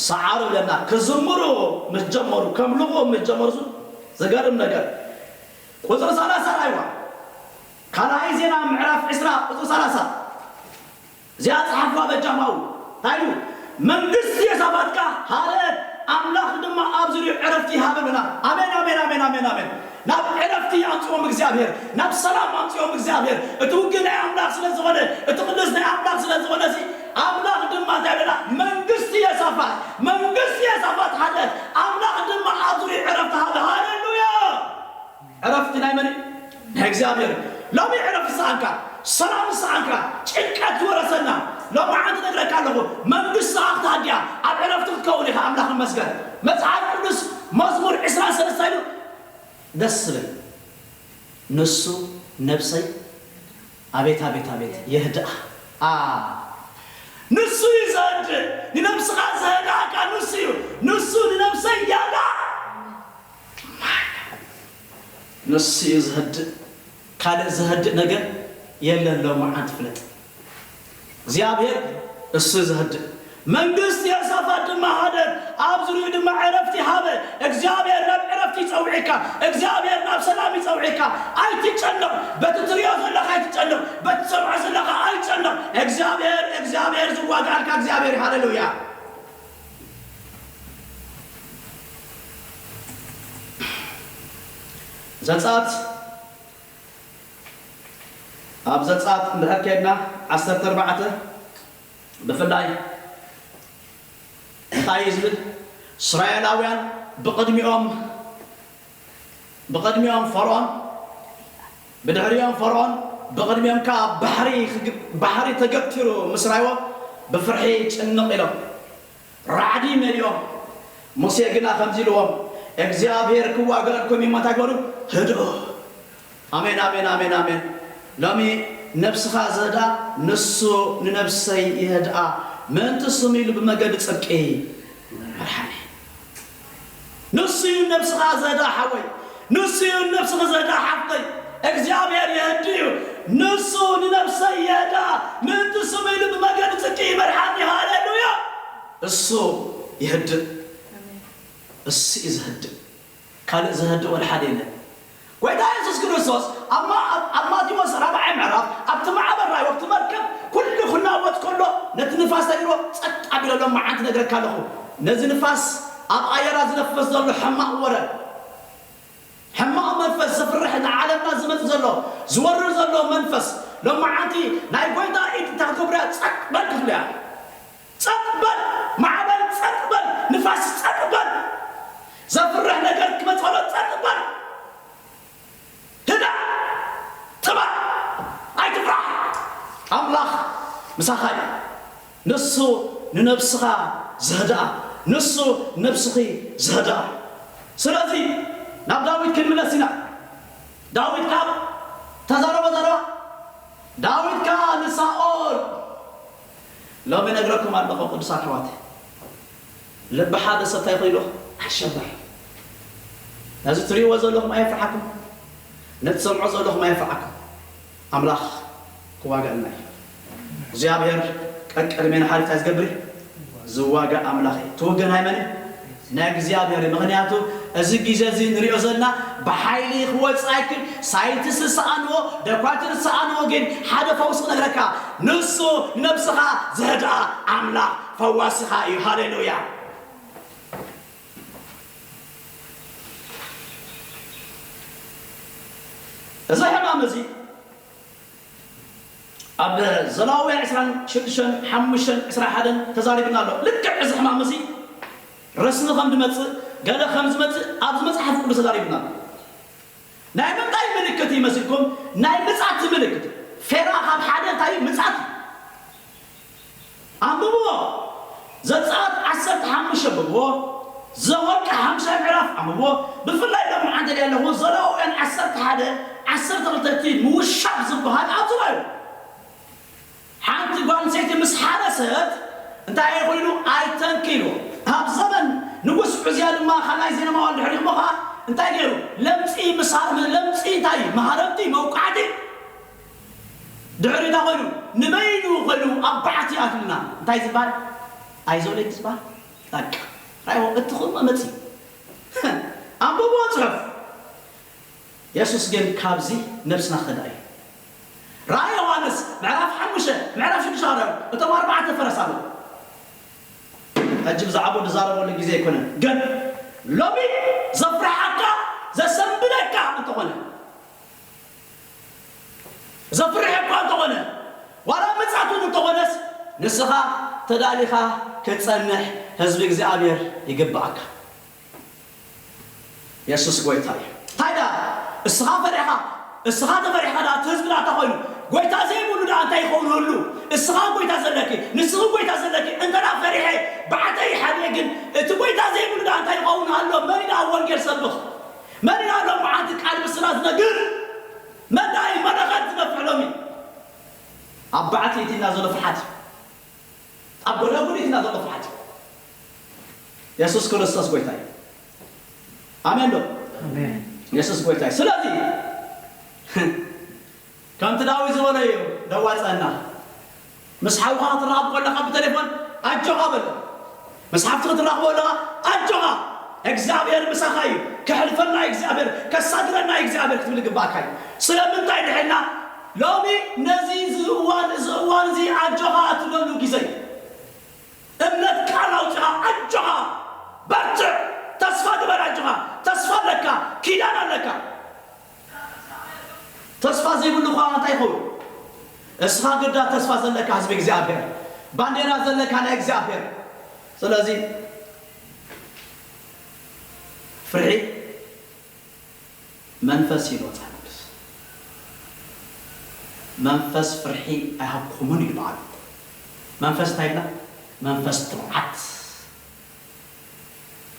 ሰዓሩ" ይብለና። ክዝምሩ ምስ ጀመሩ፣ ከምልኹ ምስ ጀመሩ፣ እሱ ዘገርም ነገር። ቁጽሪ ሰላሳ ራእይዋ። ካልኣይ ዜና ምዕራፍ ዕስራ ቁጽሪ ሰላሳ። እዚኣ ጸሓፍዋ በጃኹም። እንታይ ኢሉ? "መንግስቲ የሳፋጥካ ሃደት፣ ኣምላኽ ድማ ኣብ ዙርያኡ ዕረፍቲ ይሃበ" በላ። ኣሜን፣ ኣሜን፣ ኣሜን፣ ኣሜን፣ ኣሜን። ናብ ዕረፍቲ ኣምጽኦም እግዚኣብሔር፣ ናብ ሰላም ኣምጽኦም እግዚኣብሔር። እቲ ውግእ ናይ ኣምላኽ ስለ ዝኾነ፣ እቲ ቅዱስ ናይ ኣምላኽ ስለ ዝኾነ፣ እዚ ኣምላኽ ድማ እንታይ በላ? "መንግስቲ የሳፋጥ፣ መንግስቲ የሳፋጥ ሃደት፣ ኣምላኽ ድማ ኣብ ዙርያኡ ዕረፍቲ ሃበ።" ሃሌሉያ! ዕረፍቲ ናይ መን እዩ? ናይ እግዚኣብሔር። ሎሚ ዕረፍቲ ዝሰኣንካ፣ ሰላም ዝሰኣንካ፣ ጭንቀት ዝወረሰና፣ ሎሚ ዓንተ እነግረካ ኣለኹ፣ መንግስቲ ሰኣኽቲ ኣድያ ኣብ ዕረፍቲ ክትከውን ኢኻ። ኣምላኽ ይመስገን። መጽሓፍ ቅዱስ መዝሙር ዕስራን ሰለስተን ኢሉ ደስ ዝብል፣ "ንሱ ነብሰይ"፣ ኣቤት፣ ኣቤት፣ ኣቤት፣ "የህድኣ"። ኣ፣ ንሱ እዩ ዘህድእ። ንነብስኻ ዘህድኣካ ንሱ እዩ። "ንሱ ንነብሰይ የህድኣ"። ንሱ እዩ ዘህድእ። ካልእ ዘህድእ ነገር የለን። ሎሚ ዓንተ ፍለጥ፣ እግዚኣብሔር እሱ ዘህድእ። መንግስቲ የሳፋጥ ድማ ሃደት፣ ኣብ ዙርያኡ ድማ ዕረፍቲ ሃበ። እግዚኣብሔር ናብ ዕረፍቲ ይጸውዕካ። እግዚኣብሔር ናብ ሰላም ይጸውዕካ። ኣይትጨነቕ። በቲ ትሪኦ ዘለኻ ኣይትጨነቕ። በቲ ትሰምዖ ዘለኻ ኣይትጨነቕ። እግዚኣብሔር፣ እግዚኣብሔር ዝዋጋኣልካ እግዚኣብሔር እዩ። ሃሌሉያ። ዘጸኣት፣ ኣብ ዘጸኣት እንድሕር ከድና ዓሰርተ ኣርባዕተ ብፍላይ እንታይ እዩ ዝብል? እስራኤላውያን ብቕድሚኦም፣ ብቕድሚኦም ፈርዖን፣ ብድሕሪኦም ፈርዖን፣ ብቕድሚኦም ከኣ ባሕሪ ክግ-፣ ባሕሪ ተገቲሩ ምስ ረኣይዎ ብፍርሒ ጭንቕ ኢሎም። ራዕዲ መሊኦም። ሙሴ ግና ከምዚ ኢልዎም፣ "እግዚኣብሔር ክዋገኣልኩም እዩ እሞ እንታይ ግበሩ? ህድኡ።" ኣሜን፣ ኣሜን፣ ኣሜን፣ ኣሜን። ሎሚ ነብስኻ ዘህድኣ፣ ንሱ ንነብሰይ የህድኣ፣ ምእንቲ ስሙ ኢሉ ብመገዲ ጽድቂ መርሓኒ። ንሱ እዩ ነብስኻ ዘህድኣ ሓወይ፣ ንሱ እዩ ነብስኻ ዘህድኣ ሓፍተይ። እግዚኣብሔር የህድእ እዩ። ንሱ ንነብሰይ የህድኣ፣ ምእንቲ ስሙ ኢሉ ብመገዲ ጽድቂ ይመርሓኒ። ሃሌሉያ! እሱ ይህድእ። ኣሜን። እሱ እዩ ዘህድእ። ካልእ ዘህድእ ወላ ሓደ የለን። ጎይታ የሱስ ክርስቶስ ኣብ ማ-፣ ኣብ፣ ኣብ ማቴዎስ ራብዓይ ምዕራፍ ኣብቲ ማዕበል ራእይዎ ኣብቲ መርከብ ኩሉ ክናወጽ ከሎ ነቲ ንፋስ ተሪሮ ጸጥ ኣቢሎ ኣሎ። መዓንቲ ነግረካ ኣለኹ። ነዚ ንፋስ ኣብ ኣየራ ዝነፍስ ዘሎ ሕማቕ ወረ፣ ሕማቕ መንፈስ ዘፍርሕ ንዓለምና ዝመጽእ ዘሎ ዝወርር ዘሎ መንፈስ ሎመዓንቲ ናይ ጎይታ ኢድ እታ ክብርያ ጸጥ በል ክብልያ። ጸጥ በል፣ ማዕበል ጸጥ በል፣ ንፋስ ጸጥ በል፣ ዘፍርሕ ነገር ክመጽእ ከሎ ጸጥ በል፣ ህዳእ፣ ትባዕ፣ ኣይትፍራሕ፣ ኣምላኽ ምሳኻ እዩ። ንሱ ንነብስኻ ዘህድኣ፣ ንሱ ነብስኺ ዘህድኣ። ስለዚ ናብ ዳዊት ክንምለስ ኢና። ዳዊት ካብ ተዛረቦ ዘረባ፣ ዳዊት ከኣ ንሳኦል፣ ሎሚ ነግረኩም ኣለኹ ቅዱሳት ኣሕዋት፣ ልቢ ሓደ ሰብ እንታይ ኮይኑ ኣሸበር። ነዚ ትርእይዎ ዘለኹም ኣየፍርሓኩም፣ ነቲ ትሰምዖ ዘለኹም ኣየፍርሓኩም። ኣምላኽ ክዋጋእልና እዩ። እግዚኣብሔር ቀቅድሜና ሓሊፍታ ዝገብር እዩ። ዝዋጋእ ኣምላኽ እዩ። ትውገ ናይ መን እዩ? ናይ እግዚኣብሔር እዩ። ምኽንያቱ እዚ ግዜ እዚ ንሪኦ ዘለና ብሓይሊ ክወፅእ ኣይክል። ሳይንቲስት ዝሰኣንዎ፣ ደኳትር ዝሰኣንዎ ግን ሓደ ፈውሲ ክነግረካ፣ ንሱ ነብስኻ ዘህድኣ ኣምላኽ ፈዋሲኻ እዩ። ሃሌሉያ። እዚ ሕማም እዚ ኣብ ዘሌዋውያን ዕስራን ሽዱሽተን ሓሙሽተን ዕስራን ሓደን ተዛሪብና ኣሎ። ልክዕ እዚ ሕማም እዚ ረስኒ ከም ዝመጽእ፣ ገለ ከም ዝመጽእ ኣብዚ መጽሓፍ ቅዱስ ተዛሪብና ኣሎ። ናይ ምንታይ ምልክት ይመስልኩም? ናይ ምጻት ምልክት። ፌራ ካብ ሓደ እንታይ እዩ? ምጻት እዩ። ኣንብብዎ። ዘጸኣት ዓሰርተ ሓሙሽተ ኣንብብዎ። ዘኍልቍ ሓሙሻይ ምዕራፍ ኣንብብዎ። ብፍላይ ሎሚ ዓንተ ደይ ኣለኹ፣ ዘሌዋውያን ዓሰርተ ሓደ፣ ዓሰርተ ክልተ እቲ ምውሻብ ዝበሃል ኣብዚ እዩ። ሓንቲ ጓል ኣንስተይቲ ምስ ሓረሰት እንታይ እዩ ኮይኑ? ኣይተንኪሉ። ኣብ ዘመን ንጉስ ዑዝያ ድማ፣ ካልኣይ ዜና መዋዕል ድሕሪኹም ከኣ እንታይ ገይሩ? ለምጺ ምሳ-፣ ለምጺ እንታይ? መሃረምቲ፣ መውቃዕቲ። ድሕሪ እንታይ ኮይኑ? ንበይኑ ኮይኑ ኣብ በዓቲ ኣትልና። እንታይ ዝበሃል? ኣይዞሌት ዝበሃል? በቃ። ራእይዎ፣ እቲ ኹሉ መጺ። ኣንብብዎ ጽሑፍ። የሱስ ግን ካብዚ ነብስና ክኸድኣ እዩ። ራእይ ዮሃንስ ምዕራፍ ሓሙሽተ፣ ምዕራፍ ሽዱሽተ ኣረዩ፣ እቶም ኣርባዕተ ፈረስ ኣለዉ። ሕጂ ብዛዕባኡ ዝዛረበሉ ግዜ ኣይኮነን። ግን ሎሚ ዘፍርሓካ፣ ዘሰንብደካ እንተኾነ፣ ዘፍርሕ እኳ እንተኾነ፣ ዋላ ምጻት እውን እንተኾነስ፣ ንስኻ ተዳሊኻ ክትጸንሕ ህዝቢ እግዚኣብሔር ይግብኣካ። የሱስ ጎይታ እዩ። እንታይ ደኣ እስኻ ፈሪሕኻ፣ እስኻ ተፈሪሕኻ ደኣ እቲ ህዝቢ ደኣ እንታይ ኮይኑ? ጎይታ ዘይብሉ ደኣ እንታይ ይኸውን ህሉ? እስኻ ጎይታ ዘለኪ፣ ንስኺ ጎይታ ዘለኪ፣ እንተ ደኣ ፈሪሐ ብዓተይ ሓብየ ግን እቲ ጎይታ ዘይብሉ ደኣ እንታይ ይኸውን ኣሎ? መን እዩ ደኣ ወንጌል ሰብኽ? መን እዩ ደኣ ሎምዓንቲ ቃል ብስና ዝነግር? መን ደኣ እዩ መለኸት ዝነፍሕ ሎሚ? ኣብ በዓቲ እቲና ዘሎ ፍሓት፣ ኣብ ጎዳጉዲ እቲና ዘሎ ፍሓት። የሱስ ክርስቶስ ጎይታ እዩ። ኣሜን ዶ? ኣሜን። የሱስ ጎይታ እዩ። ስለዚ ከምቲ ዳዊት ዝበሎ እዩ ደዋጸና። ምስ ሓውኻ ክትራኸብ ከለኻ ብቴሌፎን ኣጆኻ በሎ። ምስ ሓፍቲ ክትራኸቦ ኣለኻ ኣጆኻ፣ እግዚኣብሔር ምሳኻ እዩ። ከሕልፈና እዩ እግዚኣብሔር፣ ከሳግረና እዩ እግዚኣብሔር ክትብል ይግባእካ እዩ። ስለምንታይ ድሕና ሎሚ ነዚ እዚ እዋን፣ እዚ እዋን እዚ ኣጆኻ እትብለሉ ግዜ እዩ። እምነት ቃል ኣውጺኻ ኣጆኻ በርትዕ፣ ተስፋ ግበር ኣጆኻ፣ ተስፋ ኣለካ፣ ኪዳን ኣለካ። ተስፋ ዘይብሉ ኸዓ እንታይ ይኸውን? እስኻ ግዳ ተስፋ ዘለካ ህዝቢ እግዚኣብሔር፣ ባንዴራ ዘለካ ናይ እግዚኣብሔር። ስለዚ ፍርሒ መንፈስ እዩ መጽሓፍ ቅዱስ። መንፈስ ፍርሒ ኣይሃብኩምን እዩ በዓሉ። መንፈስ እንታይ ይብላ? መንፈስ ትብዓት።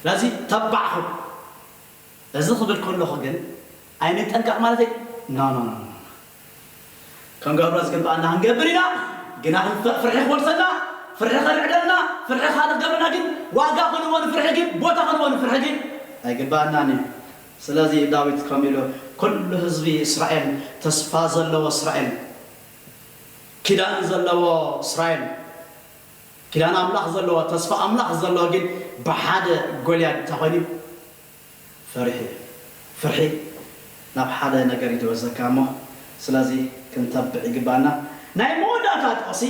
ስለዚ ተባዕ ኩን። እዚ ክብል ከለኹ ግን ኣይንጠንቀቕ ማለተይ? ኖ፣ ኖ፣ ኖ፣ ኖ። ክንገብሮ ዝግብኣና ክንገብር ኢና። ግና ክንፈ-፣ ፍርሒ ክወርሰና፣ ፍርሒ ከልዕደልና፣ ፍርሒ ካልእ ክገብረና ግን ዋጋ ክንቦ ንፍርሒ ግን፣ ቦታ ክንቦ ንፍርሒ ግን ኣይግብኣናን እዩ። ስለዚ ዳዊት ከምኡ ኢሉ፣ ኩሉ ህዝቢ እስራኤል፣ ተስፋ ዘለዎ እስራኤል፣ ኪዳን ዘለዎ እስራኤል፣ ኪዳን ኣምላኽ ዘለዎ፣ ተስፋ ኣምላኽ ዘለዎ ግን ብሓደ ጎልያድ እንታይ ኮይኑ? ፈሪሑ እዩ። ፍርሒ ናብ ሓደ ነገር እዩ ዝወስደካ እሞ፣ ስለዚ ክንተብዕ ይግባና። ናይ መወዳእታ ጥቕሲ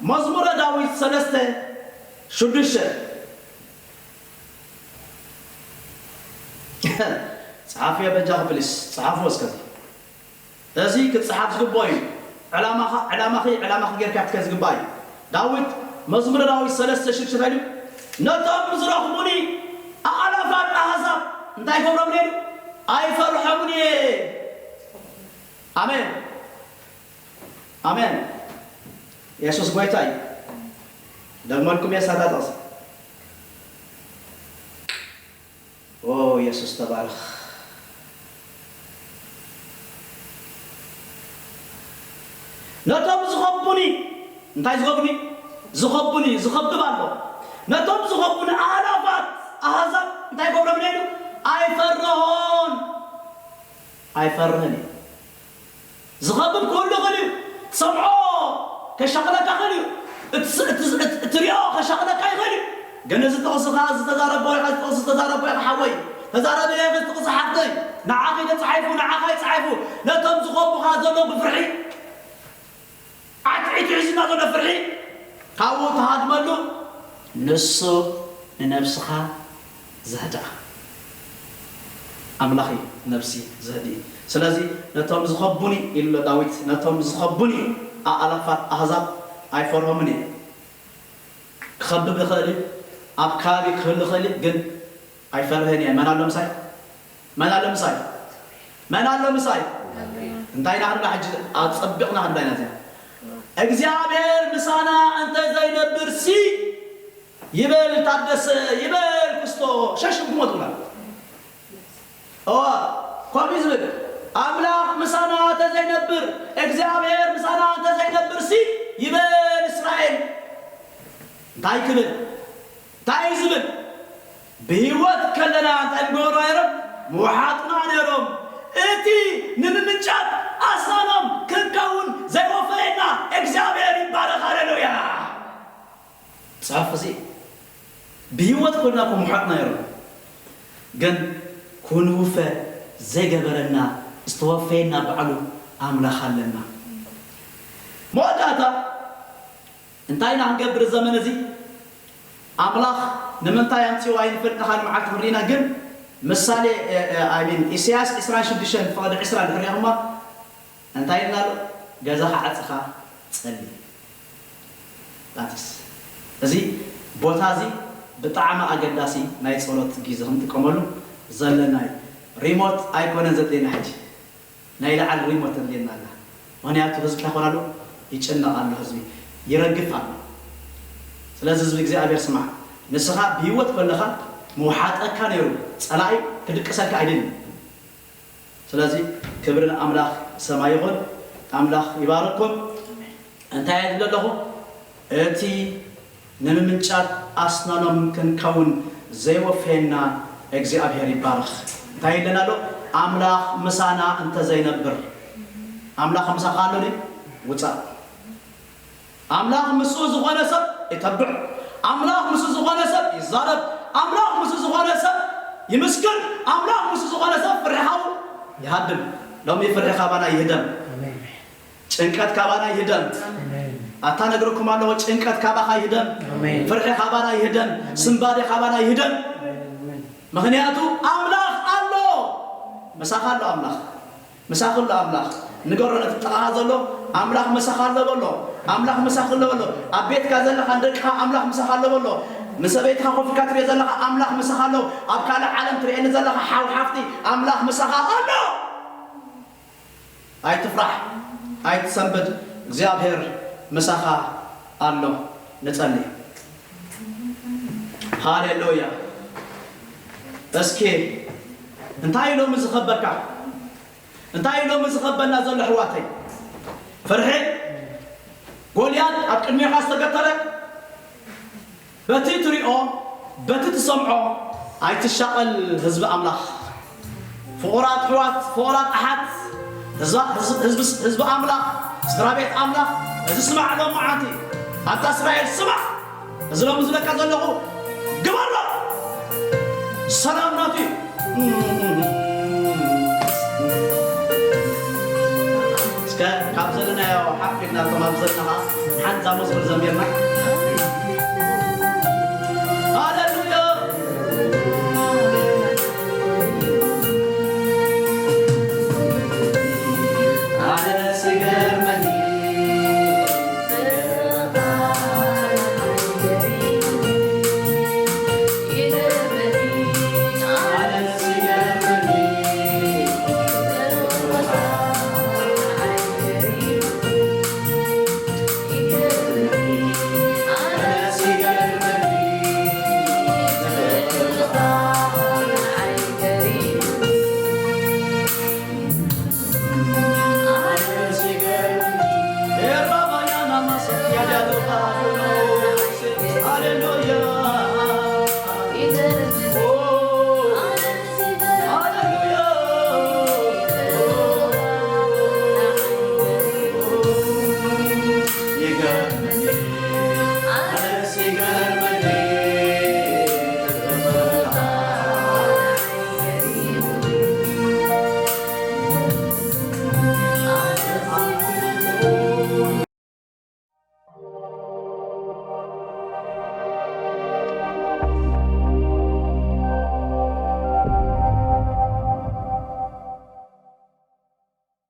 መዝሙረ ዳዊት ሰለስተ ሽዱሽተ። ጸሓፍዮ በጃኹ ፕሊስ፣ ጸሓፍዎ እስከ። እዚ ክጸሓፍ ዝግብኦ እዩ። ዕላማኻ፣ ዕላማኺ፣ ዕላማኺ ጌርካ ክትከ ዝግባእ እዩ። ዳዊት፣ መዝሙረ ዳዊት ሰለስተ ሽዱሽተ እንታይ ኢሉ? ነቶም ዝረኽቡኒ ኣእላፋት ኣህዛብ እንታይ ይገብሮም ነይሩ? ኣይፈርሖምን እየ። ኣሜን። ኣሜን። የሱስ ጎይታ እዩ። ደግመልኩም እየ ሳታ ጥቕሲ። ኦ የሱስ ተባረኽ። ነቶም ዝኸቡኒ፣ እንታይ ዝኸቡኒ? ዝኸቡኒ፣ ዝኸብብ ኣሎ። ነቶም ዝኸቡኒ ኣእላፋት ኣህዛብ እንታይ ገብሮም ኢሉ? ኣይፈርሆን፣ ኣይፈርህን እዩ። ዝኸብብ ክህሉ ይኽእል እዩ። ትሰምዖ ከሻቕለካ ይኽእል እዩ። እትስ-፣ እትስ-፣ እት-፣ እትሪኦ ከሻቕለካ ይኽእል እዩ። ግን እዚ ጥቕሲ ኸዓ ዝተዛረቦ ኢኻ፣ እዚ ጥቕሲ ዝተዛረቦ ኢኻ ሓወይ። ተዛረቢ ኢኻ እዚ ጥቕሲ ሓፍተይ። ንዓኺ ተጻሒፉ፣ ንዓኻ ይጻሒፉ። ነቶም ዝኸቡኻ ዘሎ ብፍርሒ፣ ዓትዒቱ ሒዙና ዘሎ ፍርሒ ካብኡ ትሃድመሉ፣ ንሱ ንነብስኻ ዘህድኣ ኣምላኽ እዩ፣ ነብሲ ዘህድእ እዩ። ስለዚ ነቶም ዝኸቡኒ ኢሉ ኣሎ ዳዊት፣ ነቶም ዝኸቡኒ ኣእላፋት ኣህዛብ ኣይፈርሆምን እየ። ክኸብብ ይኽእል እዩ፣ ኣብ ከባቢ ክህሉ ይኽእል እዩ፣ ግን ኣይፈርህን እየ። መን ኣሎ ምሳይ? መን ኣሎ ምሳይ? መን ኣሎ ምሳይ? ኣሜን። እንታይ ኢና ክንብላ ሕጂ? ኣጸቢቕና ክንብላ ኢና እዚኣ። እግዚኣብሔር ምሳና እንተ ዘይነብርሲ፣ ይበል ታደሰ፣ ይበል ክስቶ፣ ሸሽጉሞ ትብላ። እዋ፣ ከምኡ እዩ ዝብል። ኣምላኽ ምሳና እንተ ዘይነብር፣ እግዚኣብሔር ምሳና እንተ ዘይነብርሲ፣ ይበል እስራኤል። እንታይ ክብል? እንታይ እዩ ዝብል? ብህይወት ከለና እንታይ ምገበሩ ነይሮም? ምውሓጥና ነይሮም። እቲ ንምምንጫት ኣስናኖም ክንከውን ዘይወፈየና እግዚኣብሔር ይባረኽ። ሃሌሉያ! ጽሑፍ እዚ ብህይወት ኮይና እኮ ምውሓጥና ነይሮም። ግን ክንውፈ ዘይገበረና፣ ዝተወፈየና ባዕሉ ኣምላኽ ኣለና። መወዳእታ እንታይ ኢና ክንገብር ዘመን እዚ? ኣምላኽ ንምንታይ ኣምጺኡ ኣይንፈልጥን፣ ካልእ መዓልቲ ክንርኢና፣ ግን ምሳሌ፣ እ፣ እ፣ ኣይ ሚን፣ ኢሳያስ ዕስራን ሽዱሽተን ፍቕዲ ዕስራ እንድሕር ርኢኹማ፣ እንታይ ኢልና ኣሎ? ገዛኻ ዓጽኻ ጸሊ። ዳትስ፣ እዚ ቦታ እዚ ብጣዕሚ ኣገዳሲ ናይ ጸሎት ግዜ ክንጥቀመሉ ዘለና እዩ። ሪሞት ኣይኮነን ዘድልየና ሕጂ። ናይ ላዕሊ ሪሞት ተድልየና ኣላ። ምኽንያቱ ህዝቢ እንታይ ኮን ኣሎ? ይጭነቕ ኣሎ ህዝቢ። ይረግፍ ኣሎ። ስለዚ ህዝቢ እግዚኣብሔር ስማዕ። ንስኻ ብህይወት ከለኻ ምውሓጠካ ነይሩ። ጸላኢ ክድቅሰልካ ኣይደልን። ስለዚ ክብሪ ንኣምላኽ ሰማይ ይኹን። ኣምላኽ ይባርኩም። እንታይ እየ ዝብል ኣለኹ? እቲ ንምምንጫት ኣስናኖም ክንከውን ዘይወፈየና እግዚኣብሔር ይባረኽ። እንታይ ኢለና ኣሎ? ኣምላኽ ምሳና እንተ ዘይነብር፣ ኣምላኽ ምሳኻ ኣሎ ድዩ? ውጻእ። ኣምላኽ ምስኡ ዝኾነ ሰብ ይተብዕ። ኣምላኽ ምስኡ ዝኾነ ሰብ ይዛረብ። ኣምላኽ ምስኡ ዝኾነ ሰብ ይምስክር። ኣምላኽ ምስኡ ዝኾነ ሰብ ፍርሒ ሓው ይሃድም። ሎሚ ፍርሒ ካባና ይህደም። ኣሜን። ጭንቀት ካባና ይህደም። ኣሜን። ኣታ ነግረኩም ኣለኹ፣ ጭንቀት ካባኻ ይህደም። ኣሜን። ፍርሒ ካባና ይህደም። ኣሜን። ስንባደ ካባና ይህደም። ኣሜን። ምኽንያቱ ኣምላኽ ኣሎ። ምሳኻ ኣሎ ኣምላኽ። ምሳኺ ኣሎ ኣምላኽ። ንገሮ ነቲ ጥቓኻ ዘሎ፣ ኣምላኽ ምሳኻ ኣሎ በሎ። ኣምላኽ ምሳኺ ኣሎ በሎ። ኣብ ቤትካ ዘለኻ ንደቅኻ ኣምላኽ ምሳኻ ኣሎ በሎ። ንሰበይትኻ ኮፍ ኢልካ ትሪኦ ዘለኻ ኣምላኽ ምሳኻ ኣሎ። ኣብ ካልእ ዓለም ትሪኤኒ ዘለኻ ሓው ሓፍቲ ኣምላኽ ምሳኻ ኣሎ። ኣይትፍራሕ፣ ኣይትሰንብድ፣ እግዚኣብሔር ምሳኻ ኣሎ። ንጸሊ። ሃሌሉያ። እስኪ እንታይ እዩ ሎሚ ዝኸበካ? እንታይ እዩ ሎሚ ዝኸበና ዘሎ ኣሕዋተይ? ፍርሒ? ጎልያድ ኣብ ቅድሜኻ ዝተገተረ? በቲ ትሪኦ፣ በቲ ትሰምዖ ኣይትሻቐል ህዝቢ ኣምላኽ። ፍቑራት ኣሕዋት፣ ፍቑራት ኣሓት፣ ህዝባ-፣ ህዝ-፣ ህዝቢ፣ ህዝቢ ኣምላኽ፣ ስድራ ቤት ኣምላኽ፣ እዚ ስማዕ ሎም መዓንቲ። ኣንታ እስራኤል ስማዕ፣ እዚ ሎሚ ዝብለካ ዘለኹ ግበሮ። ሰላም ናቱ እዩ። እስከ ካብ ዘለናዮ ሓፍ ኢልና እቶም ኣብ ዘለኻ ሓንታ መዝሙር ዘሚርና።